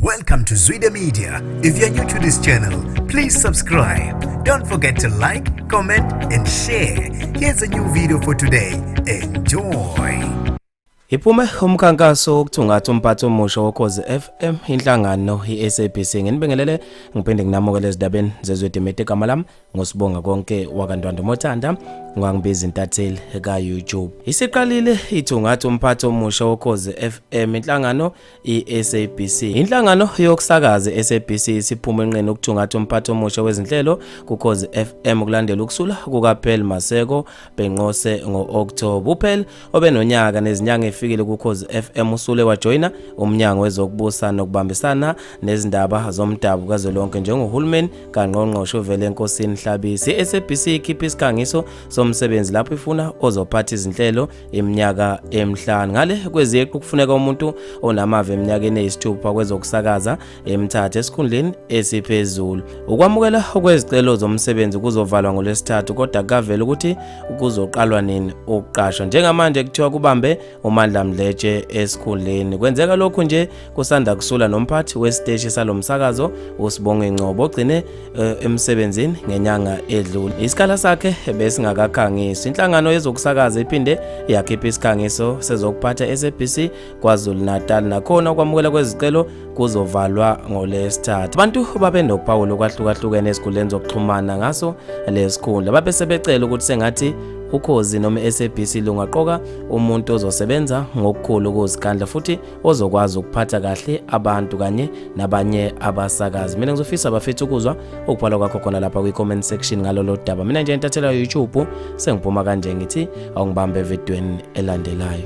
Welcome to Zwida Media. If you're new to this channel, please subscribe. Don't forget to like, comment, and share. Here's a new video for today. Enjoy. Iphume umkhankaso wokuthungatha umphathi omusha woKhozi FM, inhlangano iSABC. Nginibingelele ngiphinde nginamukele ezindabeni zezwe Dimete. Igama lami nguSibonga Konke wakaNtwando Mothanda, ungangibiza intatheli ka YouTube. Isiqalile ithungatha umphathi omusha woKhozi FM, inhlangano iSABC. Inhlangano yokusakaza iSABC isiphume enqeni ukuthungatha umphathi omusha wezinhlelo kuKhozi FM kulandela ukusula kukaPearl Maseko Bhenqose ngo-October. UPearl obenonyaka nezinyanga efikile kuKhozi FM usule wajoyina umnyango wezokubusa nokubambisana nezindaba zomdabu kazwelonke njengohulumeni kangqongqoshe uVelenkosini Hlabisa. I-SABC ikhipha isikhangiso somsebenzi lapho ifuna ozophatha izinhlelo iminyaka emihlanu. Ngale kweziqu kufuneka umuntu onamava eminyakeni eyisithupha kwezokusakaza eMthatha esikhundleni esiphezulu. Ukwamukela kwezicelo zomsebenzi kuzovalwa ngoLwesithathu kodwa kavela ukuthi kuzoqalwa nini ukuqashwa. Njengamanje kuthiwa kubambe uMandla Mdletshe esikhundleni. Kwenzeka lokhu nje kusanda kusula nomphathi wesiteshi salomsakazo uSibonge Ngcobo ogcine emsebenzini ngenyanga edlule. Isikhala sakhe besingakakhangiswa. Inhlangano yezokusakaza iphinde yakhipha isikhangiso sezokuphatha SABC KwaZulu-Natal, nakhona ukwamukela kwezicelo kuzovalwa ngoLwesithathu. Abantu babe nokuphawula okwahlukahlukene ezikhundleni zokuxhumana ngaso lesikhundla. Babe sebecela ukuthi sengathi Ukhozi noma i-SABC lungaqoka umuntu ozosebenza ngokukhulu ukuzikhandla futhi ozokwazi ukuphatha kahle abantu kanye nabanye abasakazi. Mina ngizofisa bafethu ukuzwa ukubhala kwakho khona lapha kwi-comment section ngalolo daba. Mina nje intathela YouTube sengiphuma kanje, ngithi awungibambe evidweni elandelayo.